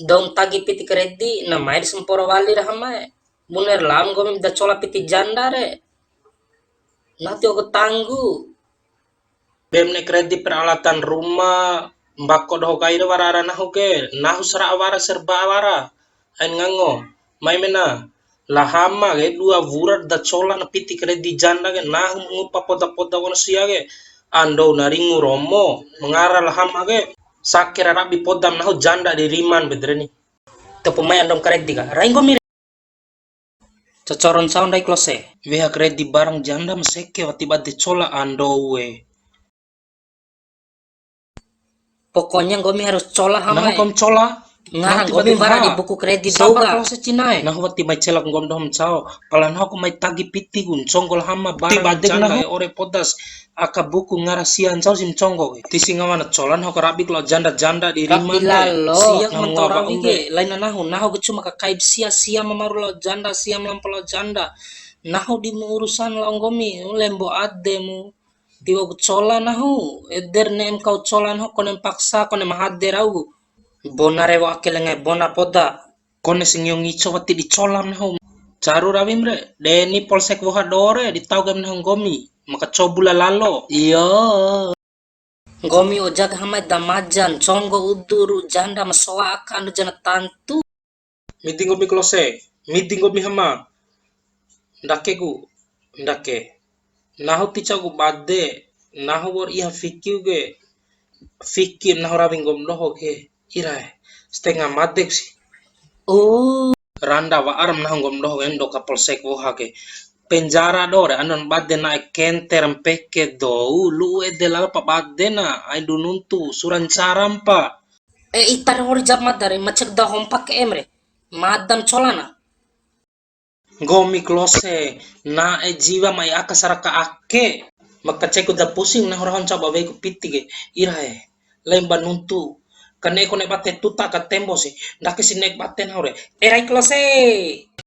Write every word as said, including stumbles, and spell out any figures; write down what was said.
Dou ma tagi piti kredi, na mai di samporo wali ra hamae. Bune ra lao nggomi da cola piti janda re. Nahu tio ku tanggu. Be ma ne'e kredi peralatan rumah, mbako doho kai re wara ara nahu ke, nahu sara'a wara, serba wara. Ain ngango, mai mena. La Hama ke dua wura da cola na piti kredi janda ke, nahu ngupa poda-poda wa'u sia ke. Andou na ringu romo, ma ngara La Hama ke. Sake ra rabi poda ma nahu janda di riman pede re ni. Topo mai andou ma kredi ka. Rai nggomi re. Cocoro ncau ndai Klose. Weha kredi barang janda ma seke wati bade cola andou e. Pokoknya nggomi harus cola Hama e. Nahu kom cola. Ngaha nggomi wara di buku kredi dou ka. Sabar Klose cina e. Nahu wati mai celak nggomi doho ma ncao. Pala nahu ku mai tagi piti ku nconggo La Hama barang janda e ore podas. Aka buku ngara sia ncau si ma nconggo ke. Tisi ngawana cola nahu karabi ku lao janda-janda di riman de. Sia ku mentora wi'i ke, laina nahu, nahu ke cuma kakaib sia, sia ma maru lao janda, sia ma lampa lao janda. Nahu di mu urusan lao nggomi, lembo ademu. Tiwa'u ku cola nahu, eder ne'em kau cola nahu, kone ma paksa, kone ma hade rau. Bona rewo ake lenga bona poda. Kone si ngio ngico wati di colam nahu. Caru rawim re, deni polsek woha do re, di tau kaim nahu nggomi. Maka cobu la lalo. Iyo. Nggomi oja ka Hama e da maja, nconggo udu ru'u janda ma soa aka ando jana tantu. Midi nggomi Klose, midi nggomi Hama. Ndake ku, ndake. Nahu ti ca'u ku bade, nahu wa'ur iha fiki ku ke, fiki nahu rawi nggomi doho ke, irae, setengah made ku si. Oh. Randa wa'ar ma nahu nggomi doho ke, ndo ka polsek woha ke. Penjara do re, andon bade na'e kenter mpeke dou, lu'u ede lalo pa bade na, ai du nuntu, sura ncara mpa. E, ita re nggori jap mada re, ma cek da hompa ke em re. Mada ma cola na. Nggomi Klose, na'e jiwa mai aka saraka ake. Maka cek da pusing nahu raho ncau ba wei ku piti ke. Irae, lemba nuntu. Ka ne'e kone bate tuta ka tembo si. Ndake si ne'e bate nahu re. E rai Klose.